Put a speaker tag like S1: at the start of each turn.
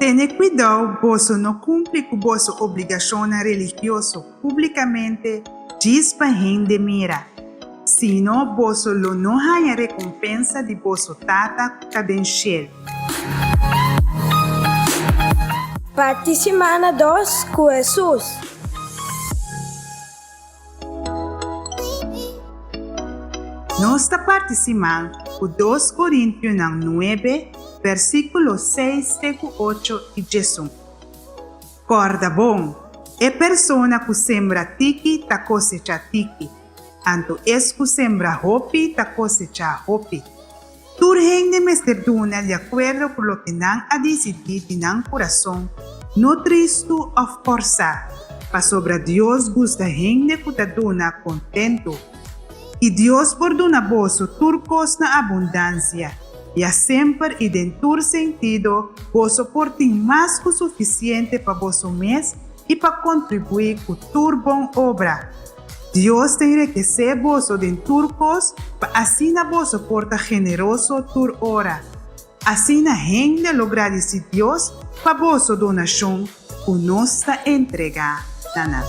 S1: Tene kuidou boso no kumpli ku boso obligashonnan religioso públikamente djis pa hende mira, sino boso lo no haña rekompensa di boso Tata ku ta den shelu.
S2: Parti simana dos ku Hesus.
S1: Nos ta parti siman ku dos Korintionan nuebe, versíkulo seis te ku ocho i djesun. Kòrda bon, e persona ku sembra tiki ta kosechá tiki, anto es ku sembra hopi ta kosechá hopi. Tur hende mester duna di akuerdo ku loke nan a disidí di nan kurason, no tristu òf fòrsá, pasobra Dios gusta hende ku ta duna kontentu. I Dios por duna boso tur kos na abundansia, ya semper i den tur sentido boso por tin mas ku sufisiente pa boso mes i pa kontribuí ku tur bon obra. Dios ta enrekesé boso den tur kos pa asina boso por ta generoso tur ora. Asina hende lo gradisí Dios pa boso donashon ku nos ta entregá na nan.